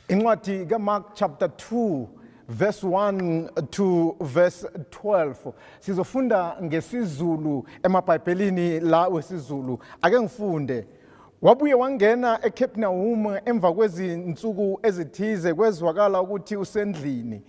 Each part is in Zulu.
Incwadi kaMark chapter 2 verse 1 to verse 12. Sizofunda ngesiZulu emaBhayibhelini la wesiZulu. Ake ngifunde. Wabuye wangena eCapernaum emva kwezinsuku ezithize, kwezwakala ukuthi usendlini.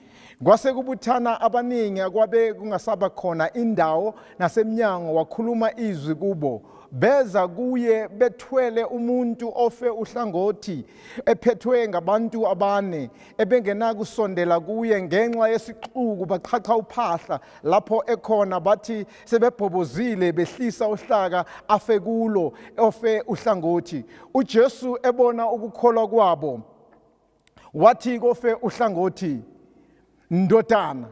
Kwase kubuthana abaningi, akwabe kungasaba khona indawo nasemnyango, wakhuluma izwi kubo. Beza kuye bethwele umuntu ofe uhlangothi, ephethwe ngabantu abane, ebengenakusondela kuye ngenxa yesixuku. Baqhaqha uphahla lapho ekhona, bathi sebebhobozile behlisa uhlaka afe kulo ofe uhlangothi. UJesu ebona ukukholwa kwabo, wathi kofe uhlangothi, "Ndodana,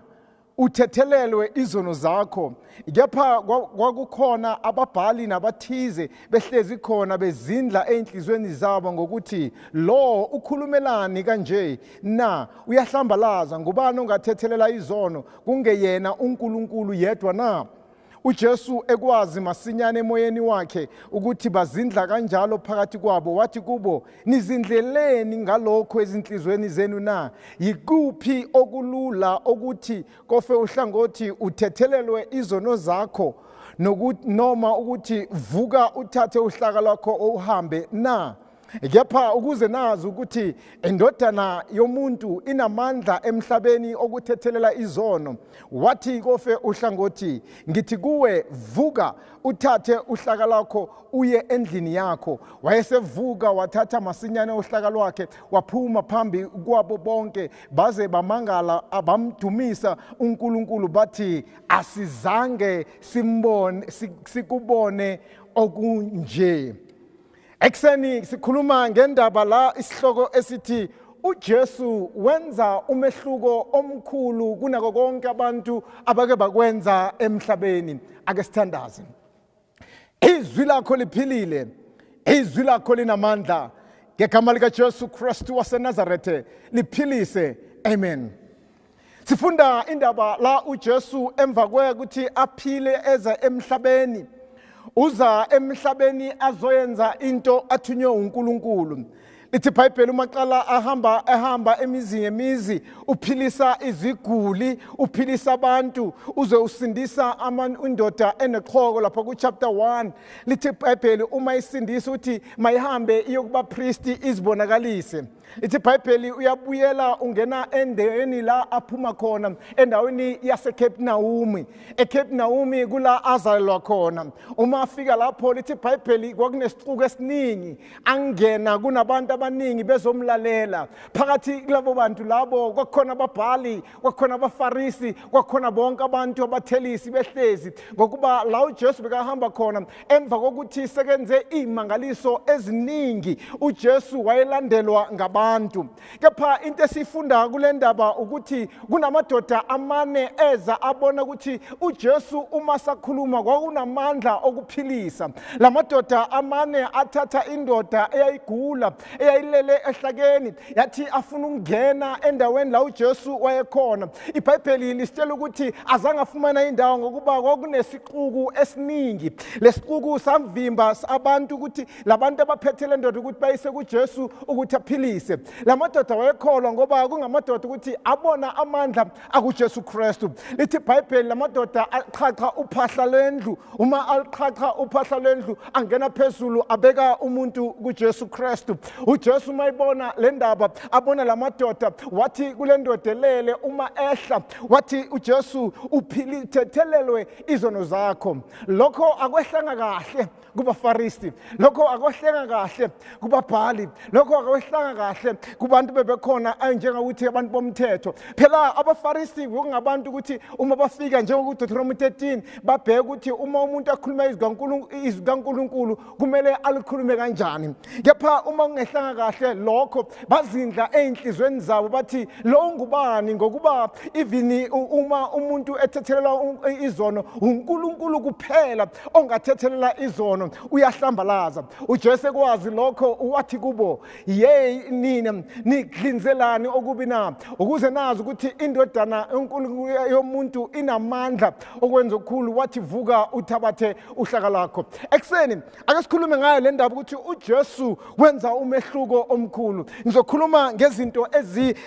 uthethelelwe izono zakho." Kepha kwakukhona ababhali nabathize behlezi khona, bezindla ezinhliziyweni zabo ngokuthi, "Lo ukhulumelani kanje na? Uyahlambalaza. Ngubani ongathethelela izono kungeyena uNkulunkulu yedwa na?" UJesu ekwazi masinyane emoyeni wakhe ukuthi bazindla kanjalo phakathi kwabo, wathi kubo, "Nizindleleni ngalokho ezinhliziyweni zenu na? Yikuphi okulula, ukuthi kofe uhlangothi, 'Uthethelelwe izono zakho,' noma ukuthi, 'Vuka, uthathe uhlaka lwakho uhambe' na? Kepha ukuze nazi ukuthi indodana yomuntu inamandla emhlabeni okuthethelela izono," wathi kofe uhlangothi, "ngithi kuwe, vuka, uthathe uhlaka lwakho, uye endlini yakho." Wayesevuka, wathatha masinyane uhlaka lwakhe, waphuma phambi kwabo bonke, baze bamangala, abamdumisa uNkulunkulu, bathi, "Asizange simbone sikubone okunje." Ekuseni sikhuluma ngendaba la isihloko esithi uJesu wenza umehluko omkhulu kunako konke abantu abake bakwenza emhlabeni. Ake sithandaze. Izwi lakho liphilile, izwi lakho linamandla. Ngegama likaJesu Kristu waseNazarethe, liphilise. Amen. Sifunda indaba la uJesu emva kwekuthi aphile eza emhlabeni. Uza emhlabeni azoyenza into athunywe uNkulunkulu. Lithi iBhayibheli, umaqala ahamba, ehamba emizi ngemizi, uphilisa iziguli, uphilisa abantu, uze usindisa indoda enexhoko lapha ku chapter 1. Lithi iBhayibheli, uma isindisa, uthi mayihambe iyokuba priest izibonakalise. Ithi iBhayibheli uyabuyela, ungena endaweni la aphuma khona, endaweni yaseCapernaum. ECapernaum kula azalelwa khona. Uma afika lapho, lithi iBhayibheli kwakunesixuku esiningi, angena kunabantu abaningi bezomlalela. Phakathi kulabo bantu labo kwakukhona ababhali, kwakukhona abaFarisi, kwakukhona bonke abantu abathelisi behlezi, ngokuba la uJesu bekahamba khona emva kokuthi sekenze iy'mangaliso eziningi, uJesu wayelandelwa ngabantu. Kepha into esiyifunda kule ndaba ukuthi kunamadoda amane eza, abona ukuthi uJesu uma sakhuluma kwakunamandla okuphilisa. La madoda amane athatha indoda eyayigula, eyayilele ehlakeni, yathi afuna ukungena endaweni la uJesu wayekhona. IBhayibheli lisitshela ukuthi azange afumana indawo ngokuba kwakunesixuku esiningi. Lesixuku samvimba abantu ukuthi labantu abaphethe le ndoda ukuthi bayise kuJesu ukuthi aphilise. La madoda wayekholwa ngoba kungamadoda ukuthi abona amandla akuJesu Kristu. Lithi iBhayibheli lamadoda aqhaqha uphahla lwendlu. Uma aliqhaqha uphahla lwendlu, angena phezulu, abeka umuntu kuJesu Kristu. UJesu mayibona le ndaba, abona lamadoda, wathi kule ndoda elele uma ehla, wathi uJesu, "Uphilithethelelwe izono zakho." Lokho akwehlanga kahle kubaFarisi, lokho akwehlanga kahle kubabhali, lokho akwehlanga kahle kubantu bebekhona, njengokuthi abantu bomthetho. Phela abaFarisi kungabantu ukuthi uma bafika, njengokuDeuteronomy 13, babheka ukuthi uma umuntu akhuluma izwi kaNkulunkulu kumele alikhulume kanjani. Kepha uma kungehlanga kahle lokho, bazindla ey'nhliziyweni zabo, bathi, "Lo ngubani? Ngokuba even uma umuntu ethethelela izono, uNkulunkulu kuphela ongathethelela izono. Uyahlambalaza." UJesu ekwazi lokho, wathi kubo, "Yeyi nina, niglinzelani okubi na? Ukuze nazi ukuthi indodana enkulu yomuntu inamandla okwenza okukhulu," wathi, "vuka, uthabathe uhlaka lakho." Ekuseni ake sikhulume ngayo le ndaba ukuthi uJesu wenza umehluko. umehluko omkhulu. Ngizokhuluma ngezinto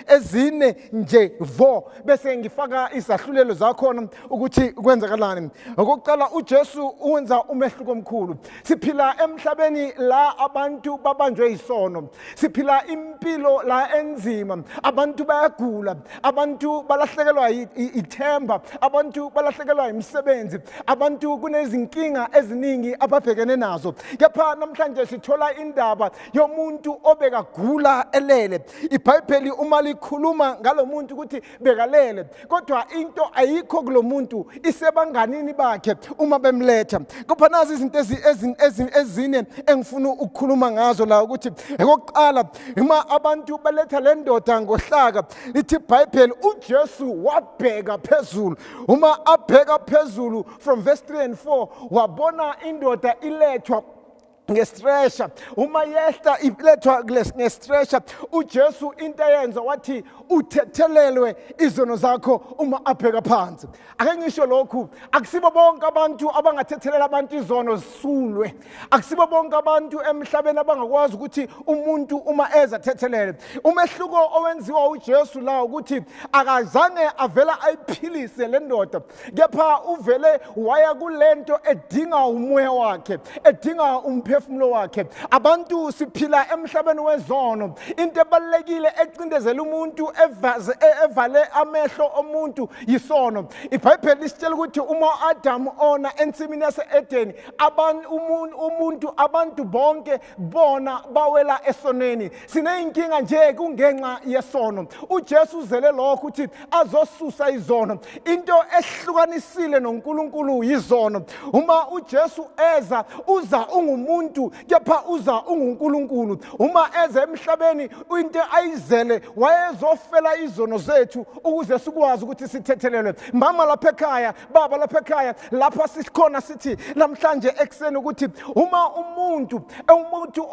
ezine nje vo, bese ngifaka izahlulelo zakhona ukuthi kwenzakalani. Okokuqala, uJesu wenza umehluko omkhulu. Siphila emhlabeni la abantu babanjwe isono. Siphila impilo la enzima. Abantu bayagula, abantu balahlekelwa ithemba, abantu balahlekelwa imisebenzi, abantu kunezinkinga eziningi ababhekene nazo. Kepha namhlanje sithola indaba yomuntu obekagula elele. IBhayibheli uma likhuluma ngalomuntu ukuthi bekalele, kodwa into ayikho kulomuntu, isebanganini bakhe uma bemletha. Kodwa nazi izinto ezine engifuna ukukhuluma ngazo la, ukuthi okokuqala, uma abantu baletha le ndoda ngohlaka, lithi iBhayibheli uJesu wabheka phezulu. Uma abheka phezulu from verse 3 and 4, wabona indoda ilethwa nge-stretcher. Uma yehla ilethwa nge-stretcher, uJesu into ayenza wathi, "Uthethelelwe izono zakho," uma abheka phansi. Ake ngisho lokhu, akusibo bonke abantu abangathethelela abantu izono zisulwe. Akusibo bonke abantu emhlabeni abangakwazi ukuthi umuntu uma eza thethelele. Umehluko owenziwa uJesu la ukuthi akazange avela ayiphilise le ndoda, kepha uvele waya kulento edinga umoya wakhe, edinga umphefumulo wakhe. Abantu siphila emhlabeni wezono. Into ebalulekile ecindezela umuntu, evale amehlo omuntu, yisono. IBhayibheli lisitshela ukuthi uma uAdam ona ensimini yase-Edeni, umuntu abantu bonke bona bawela esonweni. Sineyinkinga nje kungenxa yesono. UJesu uzele lokho ukuthi azosusa izono. Into ehlukanisile noNkulunkulu yizono. Uma uJesu eza, uza ungumuntu, kepha uza unguNkulunkulu. Uma eza emhlabeni, into ayizele, wayezofela izono zethu ukuze sikwazi ukuthi sithethelelwe. Mama lapha ekhaya, baba lapha ekhaya, lapha sikhona, sithi namhlanje ekuseni ukuthi uma umuntu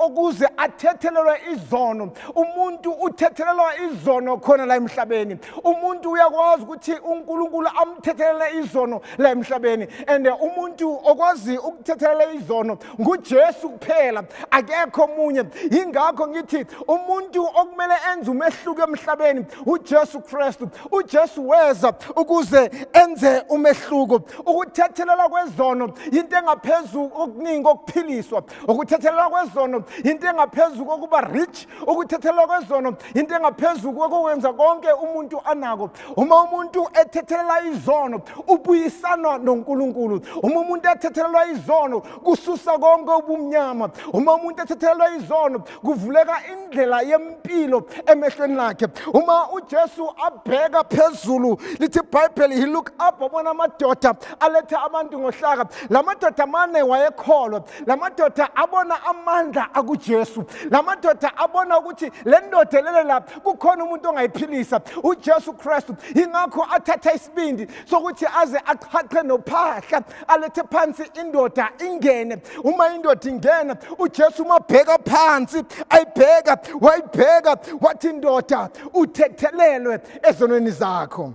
ukuze athethelelwe izono, umuntu uthethelelwa izono khona la emhlabeni. Umuntu uyakwazi ukuthi uNkulunkulu amthethelele izono la emhlabeni, and umuntu okwazi ukuthethelela izono nguJesu kuphela, akekho omunye. Yingakho ngithi umuntu okumele enze umehluko emhlabeni uJesu Kristu. UJesu weza ukuze enze umehluko. Ukuthethelela kwezono into engaphezulu okuningi okuphiliswa. Ukuthethelela kwezono into engaphezulu kokuba rich. Ukuthethelela kwezono into engaphezulu kokwenza konke umuntu anako. Uma umuntu ethethelela izono, ubuyisana noNkulunkulu. Uma umuntu ethethelelwa izono, kususa konke ubumnyama. Uma umuntu ethethelelwa izono, kuvuleka indlela yempilo emehlweni lakhe. Uma uJesu abheka phezulu, lithi iBhayibheli he look up, wabona amadoda aletha abantu ngohlaka. La madoda mane wayekholwa. La madoda abona amandla akuJesu. La madoda abona ukuthi le ndoda elele lapha kukhona umuntu ongayiphilisa, uJesu Kristu. Ingakho athatha isibindi sokuthi aze aqhaqhe nophahla, alethe phansi indoda ingene. Uma indoda ingena, uJesu uma bheka phansi, ayibheka, wayibheka, wathi, "Indoda, uthethelelwe ezonweni zakho."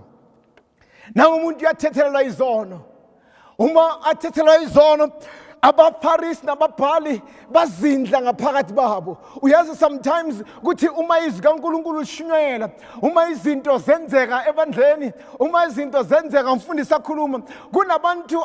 Nangu umuntu uyathethelelwa izono. Uma athethelelwa izono, abaFarisi nababhali bazindla ngaphakathi babo. Uyazi, sometimes ukuthi uma izwi kaNkulunkulu lishunyayela, uma izinto zenzeka ebandleni, uma izinto zenzeka umfundisi akhuluma, kunabantu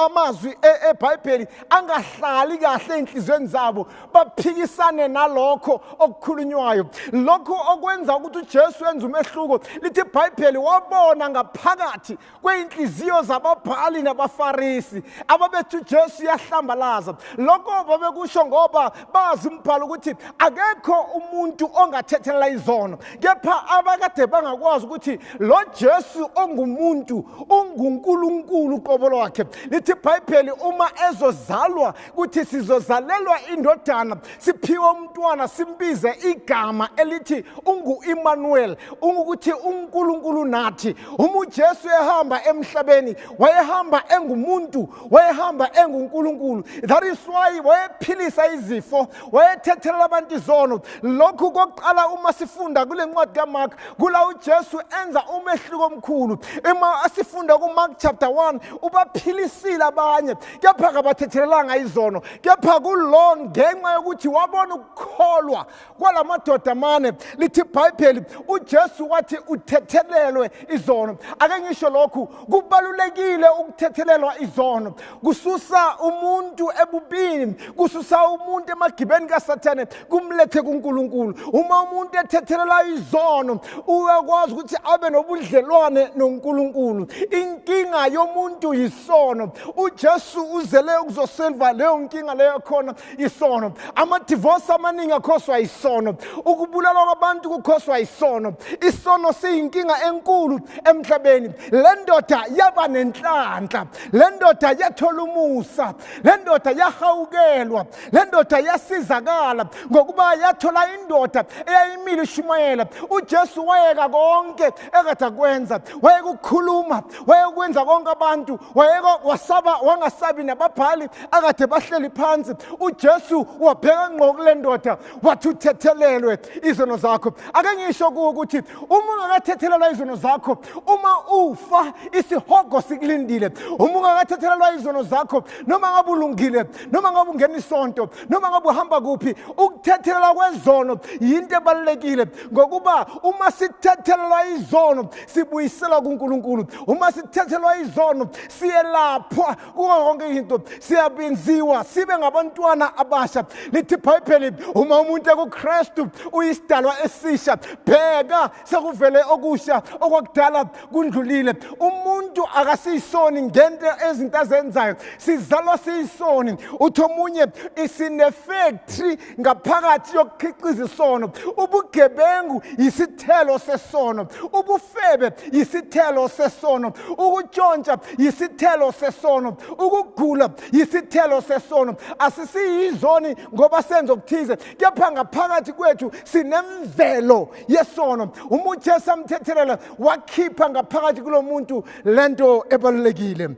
amazwi eBhayibheli angahlali kahle enhliziyweni zabo, baphikisane nalokho okukhulunywayo. Lokho okwenza ukuthi uJesu wenze umehluko. Lithi iBhayibheli wabona ngaphakathi kweyinhliziyo zababhali nabaFarisi ababethi uJesu uyahlambalaza. Lokho babekusho ngoba bazi umbhalo ukuthi akekho umuntu ongathethelela izono, kepha abakade bangakwazi ukuthi lo Jesu ongumuntu unguNkulunkulu qobo lwakhe. Lithi iBhayibheli uma ezozalwa kuthi sizozalelwa indodana, siphiwe umntwana, simbize igama elithi ungu-Emmanuel, ungukuthi uNkulunkulu nathi. Uma uJesu ehamba emhlabeni, wayehamba engumuntu, wayehamba. Wayehamba enguNkulunkulu. That is why wayephilisa izifo, wayethethelela abantu izono. Lokhu kokuqala uma sifunda kule ncwadi kaMark, kula uJesu enza umehluko omkhulu. Uma asifunda kuMark chapter 1, ubaphilisile abanye, kepha kabathethelelanga izono. Kepha kulo ngenxa yokuthi wabona ukukholwa kwalamadoda amane, lithi iBhayibheli uJesu wathi uthethelelwe izono. Ake ngisho lokhu, kubalulekile ukuthethelelwa izono. Kususa umuntu ebubini, kususa umuntu emagibeni kaSathane, kumlethe kuNkulunkulu. Uma umuntu ethethelela izono, uyakwazi ukuthi abe nobudlelwane noNkulunkulu. Inkinga yomuntu yisono. UJesu uzele ukuzoselva leyo nkinga leyo khona isono. Amadivorce amaningi akhoswa isono. Ukubulalwa kwabantu kukhoswa isono. Isono siyinkinga enkulu emhlabeni. Le ndoda yaba nenhlanhla, le ndoda yathola umusa, le ndoda yahawukelwa, le ndoda yasizakala ngokuba yathola indoda eyayimile ishumayela. UJesu wayeka konke ekade akwenza, wayekukhuluma, wayekwenza konke abantu, wayeka wasaba, wangasabi nababhali akade bahleli phansi. UJesu wabheka ngqo kule ndoda wathi uthethelelwe izono zakho. Ake ngisho kuwe ukuthi uma ungakathethelelwa izono zakho, uma ufa isihogo sikulindile. Uma ungakathethelelwa izono zakho, noma ngabe ulungile, noma ngabe ungena isonto, noma ngabe uhamba kuphi, ukuthethelelwa kwezono yinto ebalulekile, ngokuba uma sithethelelwa izono sibuyiselwa kuNkulunkulu. Uma sithethelelwa izono siyelaphwa kuko konke into, siyabenziwa sibe ngabantwana abasha. Lithi iBhayibheli uma umuntu ekuKristu uyisidalwa esisha, bheka sekuvele okusha, okwakudala kundlulile. Umuntu akasiyisoni ngento ezinto azenzayo, sizalwa siyisoni. Uthi omunye isine-factory ngaphakathi yokukhiqiza isono. Ubugebengu yisithelo sesono, ubufebe yisithelo sesono, ukutshontsha yisithelo sesono, ukugula yisithelo sesono. Asisiyizoni ngoba senza okuthize, kepha ngaphakathi kwethu sinemvelo yesono. Uma uJesu amthethelela, wakhipha ngaphakathi kulo muntu lento ebalulekile.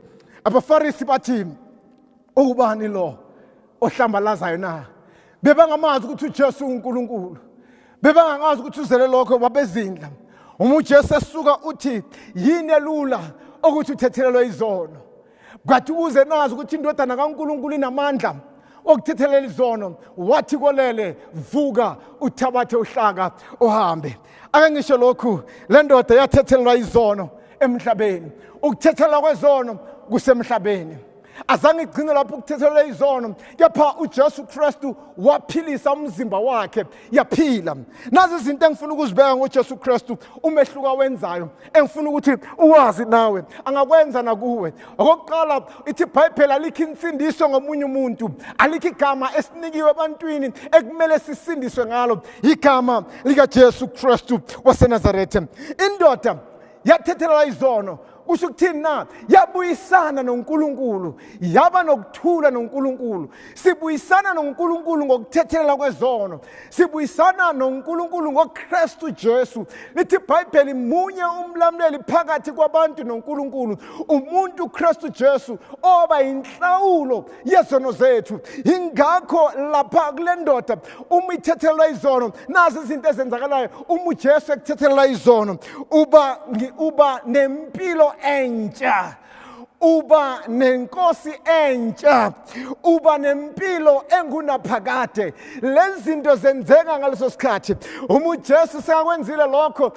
AbaFarisi bathi ubani lo ohlambalazayo na? Bebangamazi ukuthi uJesu uNkulunkulu, bebangangazi ukuthi uzele lokho, babezindla. Uma uJesu esuka uthi yini elula ukuthi uthethelelwe izono, kwathi ukuze nazi ukuthi indodana kaNkulunkulu inamandla okuthethelela izono, wathi kolele, vuka uthabathe uhlaka uhambe. Ake ngisho lokhu, le ndoda yathethelelwa izono emhlabeni. Ukuthethelelwa kwezono kusemhlabeni. Azange igcine lapho ukuthethelelwa izono, kepha uJesu Kristu waphilisa umzimba wakhe, yaphila. Nazi izinto engifuna ukuzibeka ngoJesu Kristu, umehluko awenzayo engifuna ukuthi uwazi nawe angakwenza nakuwe. Okokuqala, ithi iBhayibheli alikho insindiso ngomunye umuntu, alikho igama esinikiwe ebantwini ekumele sisindiswe ngalo, igama likaJesu Kristu waseNazaretha. Indoda yathethelelwa izono, kusho ukuthini na? Yabuyisana noNkulunkulu, yaba nokuthula noNkulunkulu. Sibuyisana noNkulunkulu ngokuthethelela kwezono, sibuyisana noNkulunkulu ngoKristu Jesu. Lithi iBhayibheli munye umlamuleli phakathi kwabantu noNkulunkulu, umuntu uKristu Jesu oba inhlawulo yezono zethu. Ingakho lapha kule ndoda uma ithethelelwa izono, nazi izinto ezenzakalayo uma uJesu ekuthethelela izono. Uba nempilo entsha, uba nenkosi entsha, uba nempilo engunaphakade. Lezi zinto zenzeka ngaleso sikhathi. Uma uJesu sekakwenzile lokho,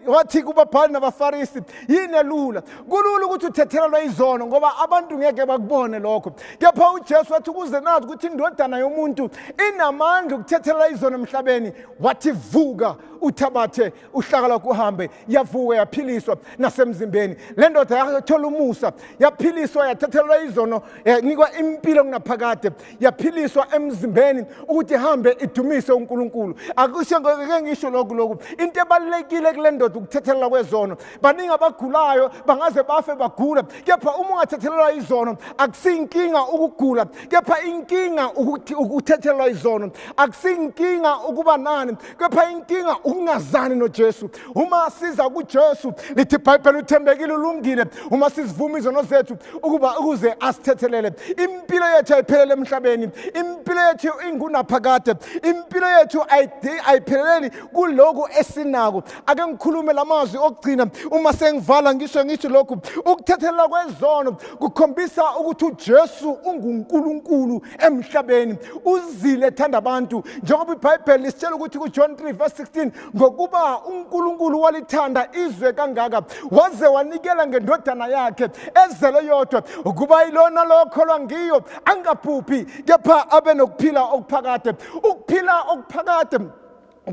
wathi kubabhali nabaFarisi, yini elula? Kulula ukuthi uthethelelwe izono ngoba abantu ngeke bakubone lokho. Kepha uJesu wathi ukuze nazi ukuthi indodana yomuntu inamandla ukuthethelela izono emhlabeni, wathi vuka uthabathe uhlaka lwakho uhambe. Yavuka, yaphiliswa nasemzimbeni. Le ndoda yathola umusa, yaphiliswa, yathethelelwa izono, yanikwa impilo kunaphakade, yaphiliswa emzimbeni ukuthi ihambe idumise uNkulunkulu. Akusho ngeke ngisho lokhu into ebalulekile kule ndoda ukuthethelela kwezono. Baningi abagulayo bangaze bafe bagula, kepha uma ungathethelelwa izono akusinkinga ukugula, kepha inkinga ukuthi ukuthethelelwa izono. Akusinkinga ukuba nani, kepha inkinga Ukungazani noJesu. Uma siza kuJesu, lithi iBhayibheli uthembekile, ulungile, uma sizivuma izono zethu ukuba ukuze asithethelele. Impilo yethu ayiphelele emhlabeni, impilo yethu ingunaphakade, impilo yethu ayipheleleli kulokhu esinako. Ake ngikhulume lamazwi okugcina uma sengivala, ngisho ngithi lokhu ukuthethelela kwezono kukhombisa ukuthi uJesu unguNkulunkulu emhlabeni, uzile ethanda abantu, njengoba iBhayibheli lisitshela ukuthi kuJohn 3 verse 16, ngokuba uNkulunkulu walithanda izwe kangaka waze wanikela ngendodana yakhe ezele yodwa, ukuba ilona lokholwa ngiyo angabhubhi kepha abe nokuphila okuphakade. Ukuphila okuphakade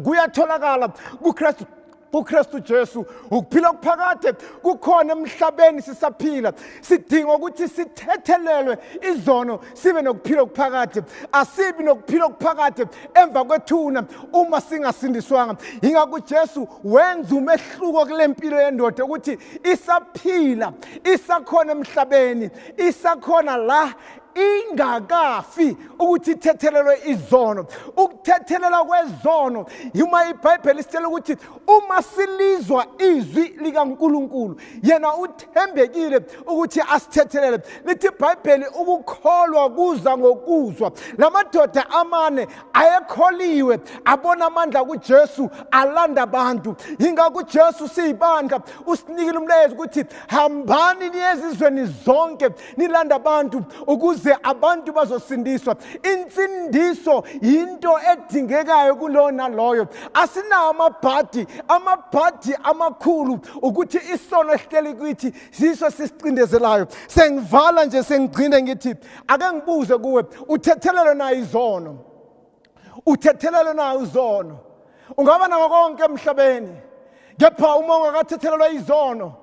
kuyatholakala kuKristu, kuKristu Jesu. Ukuphila okuphakade kukhona emhlabeni sisaphila. Sidinga ukuthi sithethelelwe izono sibe nokuphila okuphakade. Asibi nokuphila okuphakade emva kwethuna uma singasindiswanga. Yingakho uJesu wenza umehluko kule mpilo yendoda ukuthi isaphila, isakhona emhlabeni, isakhona la ingakafi ukuthi ithethelelwe izono. Ukuthethelela kwezono, uma iBhayibheli isitshela ukuthi uma silizwa izwi likaNkulunkulu, yena uthembekile ukuthi asithethelele. Lithi iBhayibheli ukukholwa kuza ngokuzwa. Lamadoda amane ayekholiwe, abona amandla kuJesu, alanda abantu. Yingakho uJesu siyibandla usinikile umlayezo ukuthi hambani niye ezizweni zonke nilanda abantu ukuze abantu bazosindiswa. Insindiso yinto edingekayo kulona loyo. Asinawo amabhadi, amabhadi amakhulu ukuthi isono esihleli kithi siso sisicindezelayo. Sengivala nje, sengigcine ngithi ake ngibuze kuwe, uthethelelwe na izono? Uthethelelwe na izono? Ungaba nako konke emhlabeni, kepha uma ungakathethelelwa izono,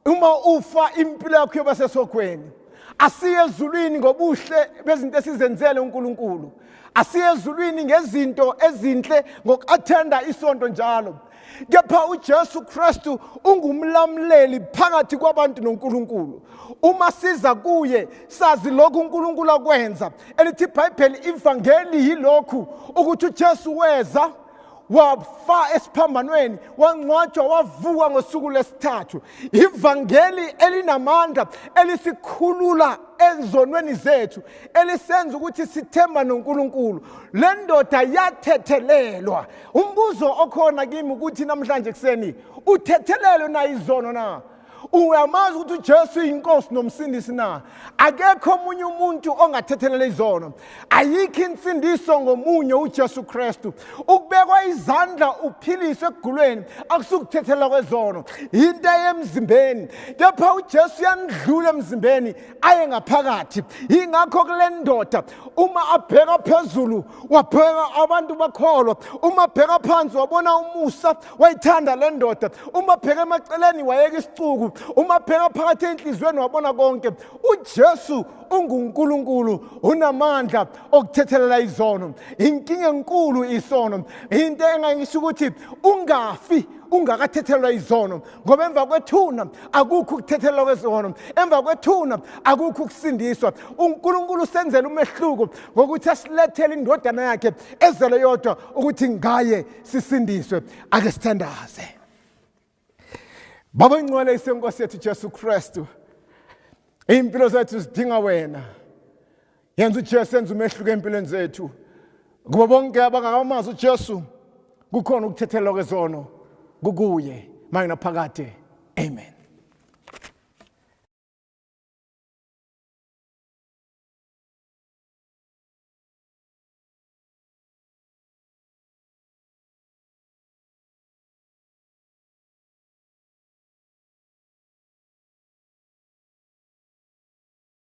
uma ufa impilo yakho iyoba sesogweni. Asiye ezulwini ngobuhle bezinto esizenzele uNkulunkulu, asiye ezulwini ngezinto ezinhle ngoku-athenda isonto njalo, kepha uJesu Kristu ungumlamuleli phakathi kwabantu noNkulunkulu. Uma siza kuye sazi lokhu uNkulunkulu akwenza. Elithi iBhayibheli ivangeli yilokhu ukuthi uJesu weza wafa esiphambanweni, wangcwatshwa, wavuka ngosuku lwesithathu. Ivangeli elinamandla elisikhulula ezonweni zethu, elisenza ukuthi sithemba noNkulunkulu. Le ndoda yathethelelwa. Umbuzo okhona kimi ukuthi namhlanje kuseni, uthethelelwe na izono na? Uyamazi ukuthi uJesu uyinkosi nomsindisi na? Akekho omunye umuntu ongathethelela izono. Ayikho insindiso ngomunye uJesu Kristu. Ukubekwa izandla uphiliswe ekugulweni akusukuthethelela kwezono, into eyemzimbeni. Kepha uJesu uyandlula emzimbeni aye ngaphakathi. Yingakho kule ndoda uma abheka phezulu wabheka abantu bakholwa, uma abheka phansi wabona umusa, wayithanda le ndoda. Uma bheka emaceleni wayeka isicuku, uma bheka phakathi enhliziyweni wabona konke. uJesu unguNkulunkulu, unamandla okuthethelela izono. Inkinga enkulu isono, into engangisho ukuthi ungafi ungakathethelelwa izono, ngoba emva kwethuna akukho ukuthethelelwa kwezono, emva kwethuna akukho ukusindiswa. uNkulunkulu usenzela umehluko ngokuthi asilethele indodana yakhe ezele yodwa ukuthi ngaye sisindiswe. Ake sithandaze. Baba ingcwele isenkosi yethu Jesu Kristu, impilo zethu zidinga wena. Yenza uJesu enze umehluko empilweni zethu. Kubo bonke abangakamazi uJesu, kukhona ukuthethelelwa kwezono kukuye manje naphakade. Amen.